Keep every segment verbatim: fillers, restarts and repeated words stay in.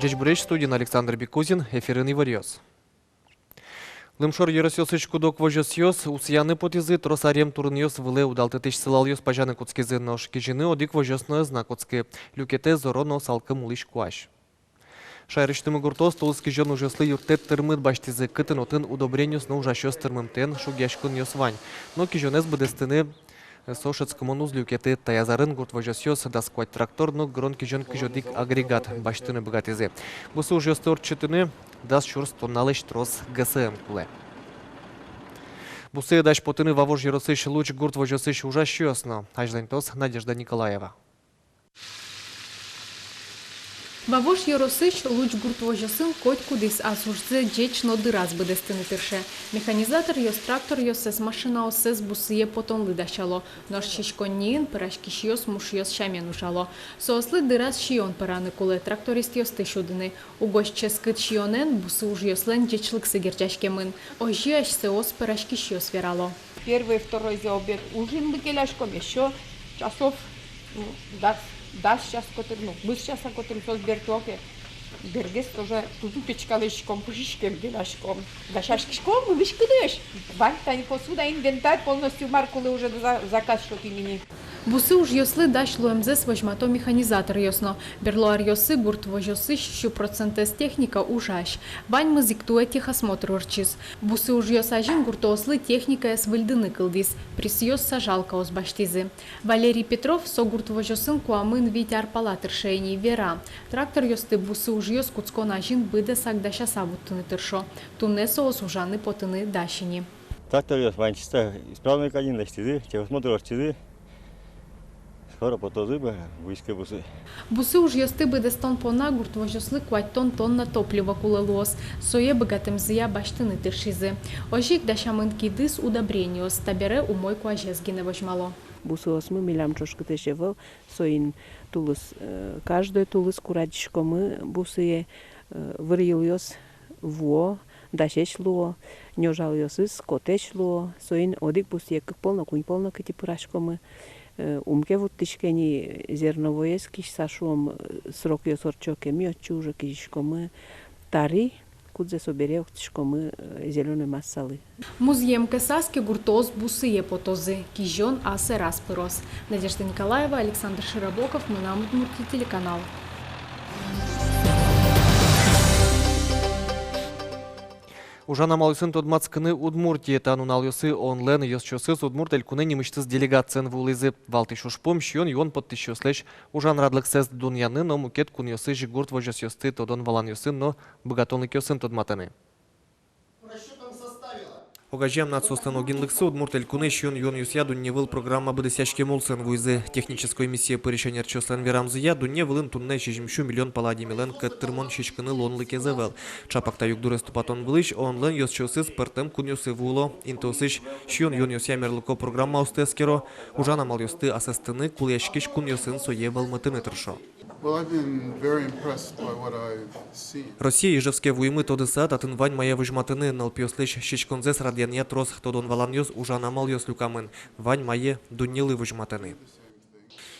Ӟечбуресь! Студиын Александр Бекузин, эфирын иворъёс. Лымшор ёросъёсысь куд-ог возёсъёс усыяны потӥзы, трос арем турынъёс вылэ удалтытӥсь сылалъёс пазяны кутскизы, нош кизьыны одӥг возёс но ӧз на кутскы. Люкетэ зоро но салкым улӥсь куазь. Шаерысьтымы гуртоос тулыс кизён ужъёслы юрттэт тырмыт басьтӥзы, кытын отын удобрениос но ужасьёс тырмымтэен шугъяськонъёс вань. Но кизёнэз быдэстыны со шӧдскымон уз люкеты. Таяз арын гурт возёсъёс дас куать трактор но гырон кизён кызь одӥг агрегат басьтыны быгатӥзы. Бусы ужъёсты ортчытыны дас сюрс тонналэсь трос ГСМ кулэ. Бусые дась потыны Вавож ёросысь Луч гурт возёсысь ужасьёс но. Азьланьтоз Надежда Николаева. Вавож ёросысь Луч гурт возёсын котькудӥз ас ужзэ ӟеч но дыраз быдэстыны тырше. Механизаторъёс тракторъёссэс, машинаоссэс бусые потонлы дасяло. Нош сиськонниын пӧраськисьёс мушъёс сямен ужало. Соослы дыраз сиён пӧраны кулэ, трактористъёсты сюдыны. Угось ческыт сиёнэн бусы ужъёслэн ӟечлыксы герӟаськемын. Озьы асьсэос пӧраськисьёс верало. Первой, второй за обед ужинлы келяськом, ещё часов, ну, дас, дас час котыр, ну, кымыс часа котыр соос бертто ке. Бергес тоже туту печкалэськом, пыжиськем, келяськом. Дасяськиськом мылысь-кыдысь. Вань тани посуда, инвентарь полностью, мар кулэ, уже за-, заказ счёт имени. Бусы ужъёслы дась луэмзэс возьмато механизаторъёс но. Берло аръёсы гурт возёсысь сю процентэз техника ужась. Ваньмыз ик туэ техосмотр ортчиз. Бусы ужъёс азьын гуртоослы техникаез выльдыны кылдӥз, прессъёс, сажалкаос басьтӥзы. Валерий Петров, со гурт возёсын куамын вить ар пала тырше ини, вера: тракторъёсты бусы ужъёс кутскон азьын быдэсак дасяса вуттыны тыршо. Туннэ соос ужаны потыны дась ини. Тракторъёс вань чисто исправной кадь ини, лэсьтӥзы, техосмотр ортчизы. Скоро потозы, бу-, вуиське бусы. Бусы ужъёсты быдэстон понна гурт возёслы куатьтон тонна топливо кулэ луоз. Сое быгатэмзыя басьтыны тыршизы. Озьы ик дасямын кидыс, удобрениос, табере умой куазез гинэ возьмало. Бусыосмы милям ӵошкытэсь ӧвӧл, соин тулыс, э, каждой тулыс курадӟиськомы бусые, э, вырйылъёс вуо, дасесь луо, нёжалъёсыз котэсь луо, соин одӥг бусые кык пол но, куинь пол но кытӥ пыраськомы. Э, ум ке вуттӥське ни, зерновоез кизьыса, шуом, э, срокъёс ортчо ке, ми отчы уже кизиськомы тари, кудзэ собере октӥськомы, э, зелёной массалы. Музъем кесаз ке, гуртоос бусые потозы, кизён ас ӧраз пыроз. Надежда Николаева, Александр Широбоков, «Мынам Удмуртие» телеканал. Ужан амалъёсын тодматскыны Удмуртие. Та нуналъёсы ООН-лэн ёзчиосыз Удмурт Элькунэ нимысьтыз делегациен вуылӥзы. Валтӥсь ужпум — сиён-юон поттӥсьёслэсь ужан радлыксэс дунъяны но мукет кунъёсысь гурт возёсъёсты тодон-валанъёсын но быгатонлыкъёсын тодматыны. Огазеям нациослэн огинлыксы Удмурт Элькунэ сиён-юонъёсъя дунневыл программа быдэсъяськем улсын вуизы. Технической миссие пырись ӧнерчиослэн верамзыя, дунне вылын туннэ сизьым сю миллион пала адямилэн кӧт тырмон сиськыны луонлыкез ӧвӧл. Чапак та югдурез тупатон вылысь ООН-лэн ёзчиосыз пӧртэм кунъёсы вуыло, интыосысь сиён-юонъёсъя мерлыко программаосты эскеро, ужан амалъёсты асэстыны, кулэяськись кунъёсын сое вӧлмытыны тыршо. Well, I've been very impressed by what I've seen. Россие Ижевске вуимы тодыса, татын вань мае возьматыны. Нылпиослэсь сиськонзэс радъянъя трос тодон-валанъёс, ужан амалъёс люкамын. Вань мае дуннелы возьматыны.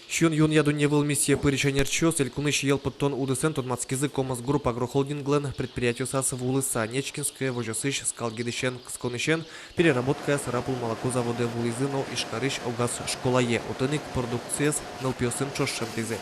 Сиён-юонъя дунневыл миссие пырись ӧнерчиос элькунысь йӧл поттон удысэн тодматскизы «Комос Групп» агрохолдинглэн предприятиосаз вуылыса. Нечкинское возёсысь скал гидысен кысконысен переработкая Сарапул молоко заводэ вуылӥзы но Ижкарысь огаз школае, отын ик продукциез нылпиосын ӵош шедьтӥзы.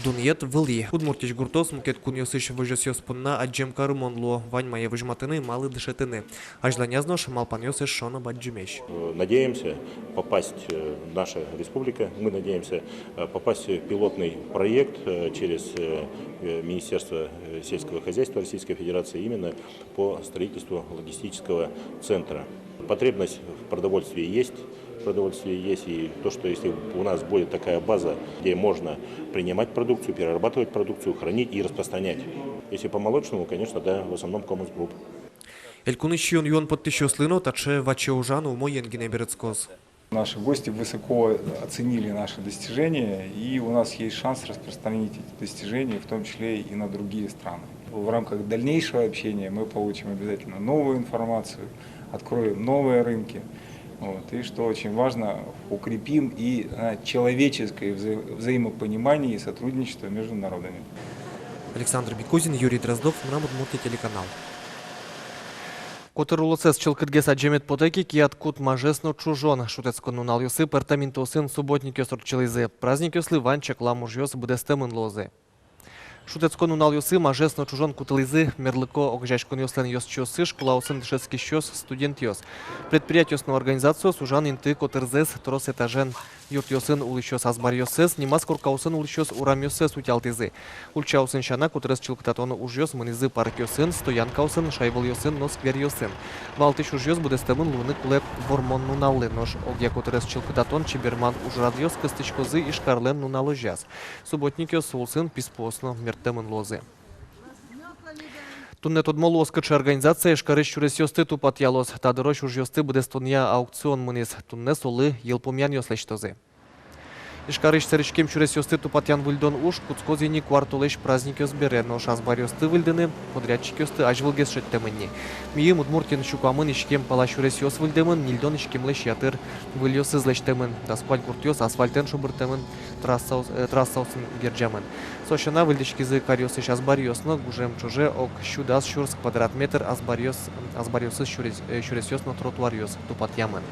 Дунъет вылӥ. Удмуртиысь гуртоос мукет кунъёсысь возёсъёс понна адӟем карымон луо, вань мае возьматыны, малы дышетыны. Азьланяз нош малпанъёс эшшо но бадӟымесь. Надеемся попасть, э, наша республика, мы надеемся, э, попасть в пилотный проект, э, через, э, э, Министерство, э, сельского хозяйства Российской Федерации именно по строительству логистического центра. Потребность в продовольствии есть, продовольствие есть, и то, что если у нас будет такая база, где можно принимать продукцию, перерабатывать продукцию, хранить и распространять. Если по молочному, конечно, да, в основном Комос Групп. Элькунысь сиён-юон поттӥсьёслы но таӵе ваче ужан умоен гинэ берытскоз. Наши гости высоко оценили наши достижения, и у нас есть шанс распространить эти достижения, в том числе и на другие страны. В рамках дальнейшего общения мы получим обязательно новую информацию, откроем новые рынки. Вот. И, что очень важно, укрепим и, а, человеческое вза-, взаимопонимание и сотрудничество между народами. Александр Бекузин, Юрий Дроздов, «Мынам Удмуртие» телеканал. Котыр улосэз чылкытгес адӟемед потэ ке, кияд кут мажес но чужон. Шутэтскон нуналъёсы пӧртэм интыосын субботникъёс ортчылӥзы. Праздникъёслы вань чаклам ужъёс быдэстэмын луозы. Шутэтскон нуналъёсы мажес но чужон кутылӥзы мерлыко огазеяськонъёслэн ёзчиоссы, школаосын дышетскисьёс, студентъёс. Предприятиос но организациос ужан инты котырзэс, трос этажен юртъёсын улӥсьёс азбаръёссэс, нимаз коркаосын улӥсьёс урамъёссэс утялтӥзы. Ульчаосын сяна, котырез чылкытатон ужъёс мынӥзы паркъёсын, стоянкаосын, шайвылъёсын но скверъёсын. Валтӥсь ужъёс быдэстэмын луыны кулэ Вормон нуналлы. Нош огъя котырез чылкытатон чеберман ужрадъёс кыстӥськозы Ижкарлэн нуналозяз. Субботникъёс улсын писпуос но мерттэмын луозы. Туннэ тодмо луоз, кыӵе организация Ижкарысь сюресъёсты тупатъялоз. Та дырозь ужъёсты быдэстонъя аукцион мынӥз. Туннэ солы йылпумъянъёс лэсьтозы. Ижкарысь сэрыськем сюресъёсты тупатъян-выльдон уж кутскоз ини куартолэзь праздникъёс бере, нош азбаръёсты выльдыны подрядчикъёсты азьвылгес шедьтэмын ни. Мийым Удмуртиын сю куамын иськем пала сюресъёс выльдэмын, ньыльдон иськемлэсь ятыр выльёсыз лэсьтэмын, дас куать гуртъёс асфальтэн шобыртэмын, трассаос-, э, трассаосын герӟамын. Со сяна, выльдӥськизы каръёсысь азбаръёс но. Гужем ӵоже ог сю дас сюрс квадрат метр азбаръёс, азбаръёсыз сюрес-, э, сюресъёс но тротуаръёс тупатъямын.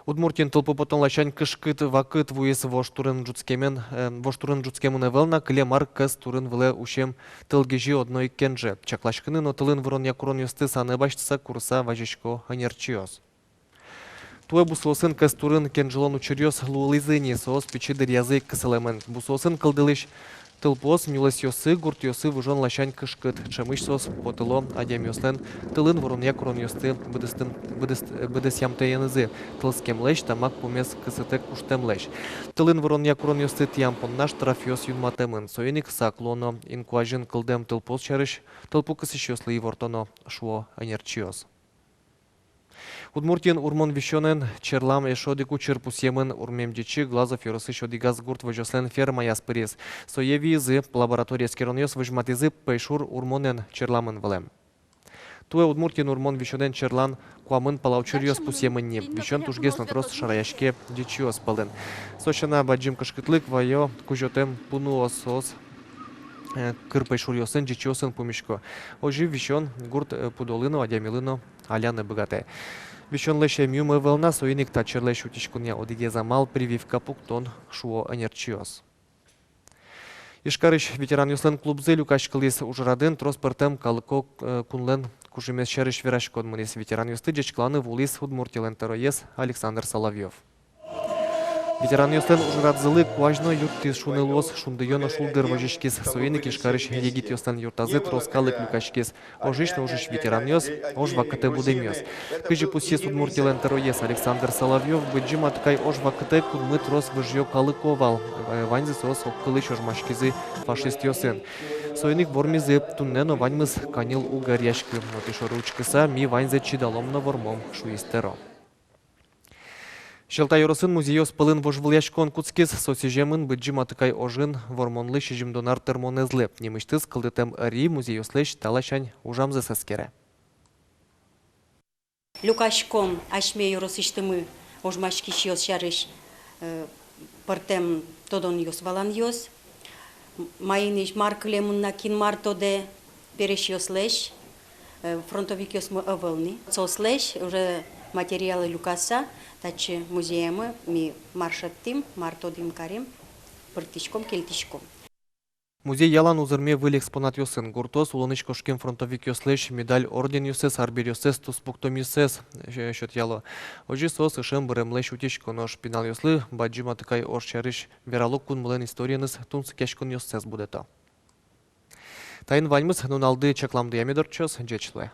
Удмуртиын тылпу потон ласянь кышкыт вакыт вуиз. Вож турын ӝутскемен, э, вож турын ӝутскемын ӧвӧл на, кылем ар кӧс турын вылэ усем тылгизьы одно ик кенже. Чакласькыны но тылын выронъя куронъёсты санэ басьтыса курыса вазисько ӧнерчиос. Туэ бусыосын кӧс турын кенжылон учыръёс луылӥзы ини, соос пичи дыръязы ик кысылэмын. Бусыосын кылдылӥсь тылпуос нюлэсъёсы, гуртъёсы выжон ласянь кышкыт. Ӵемысь соос потыло адямиослэн тылын выронъя куронъёсты быдэстым-, быдэст-, быдэсъямтэенызы, тылскемлэсь, тамак пумез кысытэк куштэмлэсь. Тылын выронъя куронъёсты тӥям понна штрафъёс юнматэмын. Соин ик сак луоно, инкуазьын кылдэм тылпуос сярысь тылпу кысӥсьёслы ивортоно, шуо ӧнерчиос. Удмуртиын урмон висёнэн черлам эшшо одӥг учыр пусъемын. Урмем ӟичы Глазов ёросысь одӥгаз гурт возёслэн фермаяз пыриз. Сое виизы. Лаборатория эскеронъёс возьматӥзы, пӧйшур урмонэн черламын вылэм. Туэ Удмуртиын урмон висёнэн черлан куамын пала учыръёс пусъемын ни. Висён тужгес но трос шараяське ӟичыос пӧлын. Со сяна, бадӟым кышкытлык вайо кузётэм пуныос, соос, э, кыр пӧйшуръёсын, ӟичыосын пумисько. Озьы висён гурт, э, пудолы но, адямилы но аляны быгатэ. Висёнлэсь эмъюм ӧвӧл на, соин ик та черлэсь утиськонъя одӥгез амал — прививка пуктон, шуо ӧнерчиос. Ижкарысь ветеранъёслэн клубзы люкаськылӥз. Ужрадын трос пӧртэм калыко, э, кунлэн кужымез сярысь вераськон мынӥз. Ветеранъёсты ӟечкыланы вуылӥз Удмуртилэн тӧроез Александр Соловьёв. Ветеранъёслэн ужрадзылы куазь но юрттӥз шуыны луоз. Шундыё но шулдыр возиськиз. Соин ик Ижкарысь егитъёслэн юртазы трос калык люкаськиз. Ожысь но ожысь ветеранъёс, ож вакытэ будэмъёс. Кызьы пусйиз Удмуртилэн тӧроез Александр Соловьёв, Быдӟым Атыкай ож вакытэ кунмы трос выжыё калыко вал. Э, ваньзы соос огкылысь ожмаськизы фашистъёсын. Соин ик вормизы. Туннэ но ваньмыз каньыл уг ӧръяськы. Отысь шоры учкыса, ми ваньзэ чидалом но вормом, шуиз тӧро. Сьӧлта ёросын музейёс пӧлын вожвылъяськон кутскиз. Со сӥземын Быдӟым Атыкай ожын Вормонлы сизьымдон ар тырмонэзлы. Нимысьтыз кылдытэм ӧри музейёслэсь та ласянь ужамзэс эскере. Люкаськом асьме ёросысьтымы ожмаськисьёс сярысь, э, пӧртэм тодонъёс, валанъёс. М-, маинысь мар кылемын на, кин мар тодэ, пересьёслэсь, э, фронтовикъёсмы ӧвӧл ни. Соослэсь уже материалы люкаса, татчы музеямы ми мар шедьтӥм, мар тодӥм, карим, пыртӥськом, кельтӥськом. Музей ялан узырме выль экспонатъёсын. Гуртъёс улонысь кошкем фронтовикъёслэсь медаль-орденъёссэс, арбериоссэс, туспуктэмъёссэс, э, сётъяло. Озьы соос ышем быремлэсь утисько. Нош пиналъёслы Бадӟым Атыкай ож сярысь верало, кунмылэн историеныз тунсыкъяськонъёссэс будэто. Таин ваньмыз. Нуналды чакламдыя мед ортчоз. Ӟеч луэ.